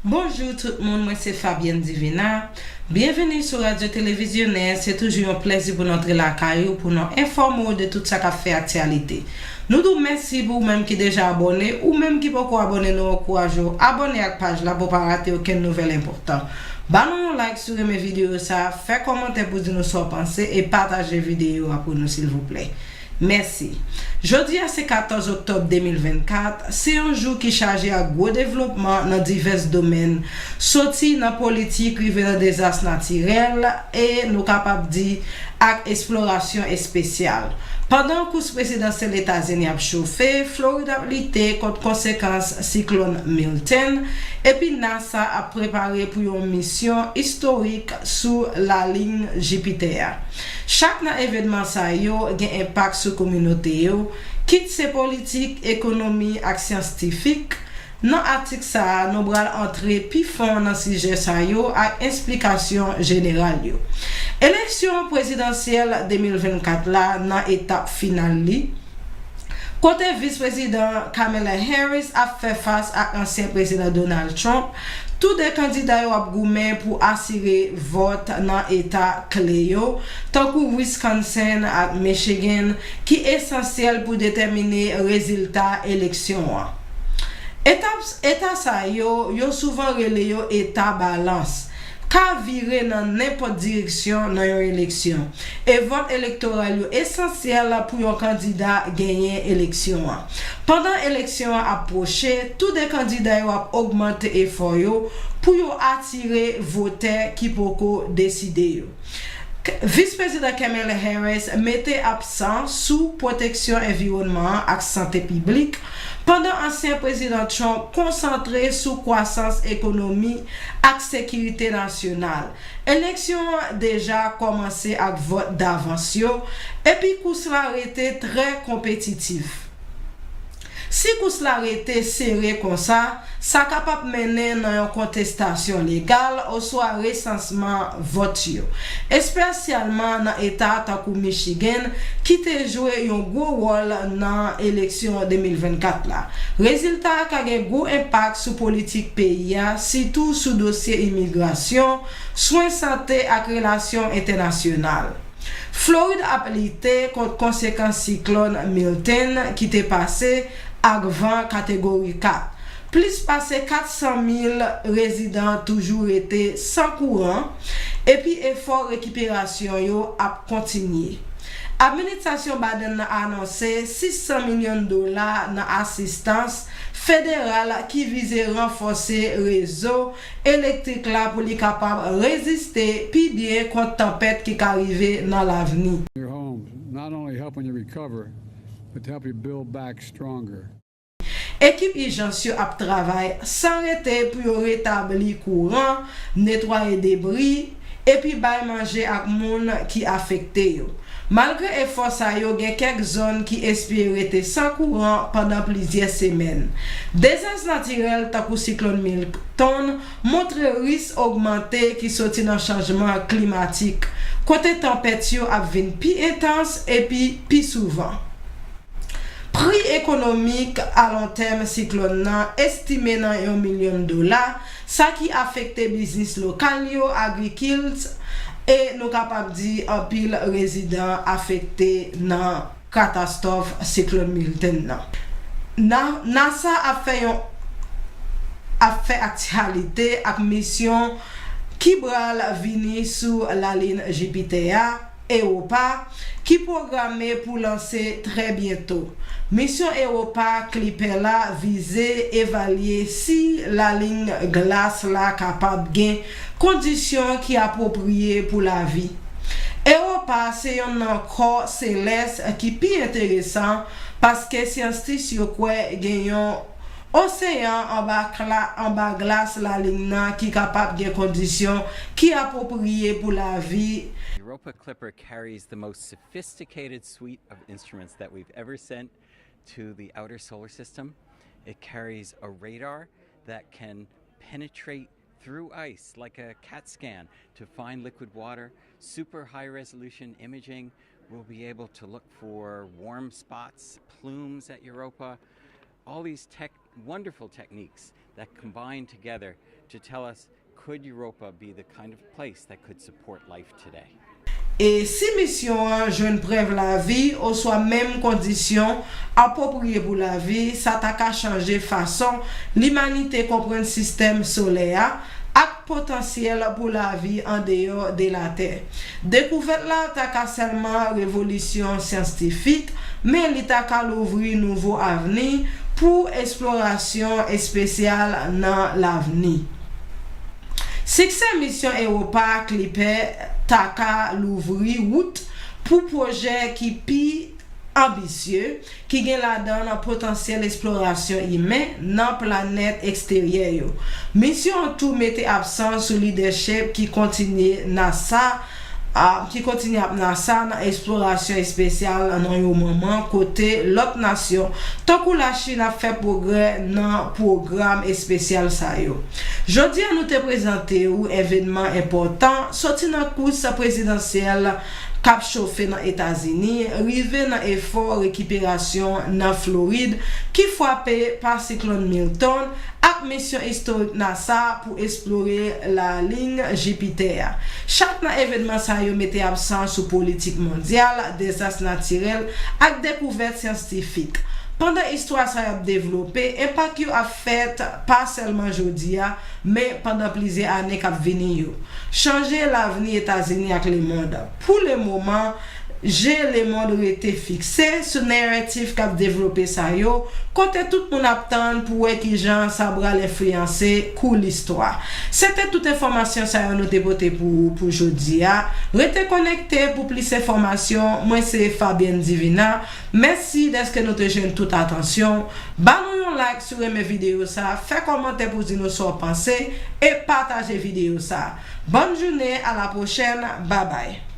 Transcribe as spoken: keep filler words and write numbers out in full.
Bonjou tout moun, mwen se Fabienne Divina. Byenveni sou Radyo Televizyonè. Se toujou yon plèzi pou n antre lakay ou pou n enfòme w de tout sa k ap fè aktyalite. Nou di w mèsi pou ou menm ki deja abòne, ou menm ki poko abòne, nou ankouraje w abòne ak paj la pou w pa rate okenn nouvèl enpòtan. Ba nou yon like si w renmen videyo sa, fè kòmantè pou di nou sa w panse e pataje videyo a pou nou silvouplè. Mèsi. Jodi a se katòz oktòb de mil vennkat, se yon jou ki chaje ak gwo devlopman nan divès domèn, soti nan politik rive nan dezas natirèl e, nou kapab di, ak eksplorasyon espesyal. Pandan kous prezidansyèl Etazini ap chofe, Florid ap lite kont konsekans siklòn Milton, epi NASA ap prepare pou yon misyon istorik sou lalin Jipitè a. Chak nan evènman sa yo gen enpak sou kominote yo, kit se politik, ekonomi ak syantifik. Nan atik sa a, nou pral antre pi fon nan sijè sa yo ak esplikasyon jeneral yo. Eleksyon prezidansyèl de mil vennkat la nan etap final li, kote Vis Prezidan Kamala Harris ap fè fas ak ansyen Prezidan Donald Trump, tou de kandida yo ap goumen pou asire vòt nan eta kle yo, tankou Wisconsin ak Michigan, ki esansyèl pou detèmine rezilta eleksyon an. Etap, eta sa yo, yo souvan rele yo eta balans, ka vire nan nenpòt direksyon nan yon eleksyon, e vòt elektoral yo esansyèl pou yon kandida genyen eleksyon an. Pandan eleksyon an ap pwoche, tou de kandida yo ap ogmante efò yo pou yo atire votè ki poko deside yo. K-, Vis Prezidan Kamala Harris mete aksan sou pwoteksyon enviwònman an ak sante piblik, pandan ansyen Prezidan Trump konsantre sou kwasans ekonomi ak sekirite nasyonal. Eleksyon an deja kòmanse ak vòt davans yo, epi kous la rete trè konpetitif. Si kous la rete sere konsa, sa kapab mennen nan yon kontestasyon legal oswa resansman vòt yo, espesyalman nan eta tankou Michigan, ki te jwe yon gwo wòl nan eleksyon de mil vennkat la. Rezilta a ka gen gwo enpak sou politik peyi a, sitou sou dosye imigrasyon, swen sante ak relasyon entènasyonal. Florid ap lite kont konsekans siklòn Milton ki te pase ak van kategori kat. Plis pase kat san mil rezidan toujou rete san kouran, epi efò rekiperasyon yo ap kontinye. Administrasyon Biden nan anonse sis san milyon dola nan asistans federal ki vize ranfòse rezo elektrik la pou li kapab reziste pi byen kont tanpèt ki ka rive nan lavni. Your home, not only helping you recover, but to help you build back stronger. Ekip ijans yo ap travay san rete pou yo retabli kouran, netwaye debri, epi bay manje ak moun ki afekte yo. Malgre efò sa yo, gen kèk zòn ki espere rete san kouran pandan plizyè semèn. Dezas natirèl tankou siklòn Milton montre risk ogmante ki soti nan chanjman klimatik, kote tanpèt yo ap vin pi entans epi pi souvan. Pri ekonomik alontèm siklòn nan estime nan yon milyon dola, sa ki afekte biznis lokal yo, agrikilt, e nou kapab di anpil rezidan afekte nan katastwòf siklòn Milton nan. Na-, NASA ap fè yon, ap fè aktyalite ak misyon ki pral vini sou lalin Jipitè a, Europa, ki pwograme pou lanse trè byento. Misyon Europa Clipper la vize evalye si lalin glas la kapab gen kondisyon ki apwopriye pou lavi. Europa se yonn nan kò selès ki pi enteresan, paske syantis yo kwè gen yon oseyan anba kla-, anba glas lalin nan ki kapab gen kondisyon ki apwopriye pou lavi. Europa Clipper carries the most sophisticated suite of instruments that we've ever sent to the outer solar system. It carries a radar that can penetrate through ice like a cat scan to find liquid water, super high resolution imaging. We'll be able to look for warm spots, plumes at Europa, all these tech, wonderful techniques that combine together to tell us, could Europa be the kind of place that could support life today? E si misyon an jwenn prèv lavi oswa menm kondisyon apwopriye pou lavi, sa ta ka chanje fason limanite konprann sistèm solè a ak potansyèl pou lavi andeyò de Latè. Dekouvèt la ta ka sèlman revolisyon syantifik, men li ta ka louvri nouvo avni pou eksplorasyon espesyal nan lavni. Siksè misyon Europa Clipper ta ka louvri wout pou pwojè ki pi anbisye, ki gen ladan l potansyèl eksplorasyon imen nan planèt eksteryè yo. Misyon an tou mete aksan sou lidèchip ki kontinye NASA, a, ki kontinye ap NASA nan eksplorasyon espesyal nan yon moman kote lòt nasyon, tankou Lachin, ap fè pwogrè nan pwogram espesyal sa yo. Jodi a, nou te prezante w evènman enpòtan soti nan kous prezidansyèl k ap chofe nan Etazini, rive nan efò rekiperasyon nan Florid ki frape pa siklòn Milton ak misyon istorik NASA pou eksplore lalin Jipitè a. Chak nan evènman sa yo mete aksan sou politik mondyal, dezas natirèl, ak dekouvèt syantifik. Pandan istwa sa yo ap devlope, enpak yo ap fèt pa sèlman jodi a, men pandan plizyè ane k ap vini yo. Chanje lavni Etazini ak lemonn. Pou lemoman, je lemonn rete fikse sou naratif k ap devlope sa yo, kote tout moun ap tann pou wè kijan sa pral enfliyanse kou listwa. Se te tout enfòmasyon sa yo nou te pote pou ou pou jodi a. Rete konekte pou plis enfòmasyon. Mwen se Fabienne Divina. Mèsi dèske nou te jwenn tout atansyon. Ba nou yon like si w renmen videyo sa, fè kòmantè pou di nou sa w panse, e pataje videyo sa. Bòn jounen, a la pwochèn, babay.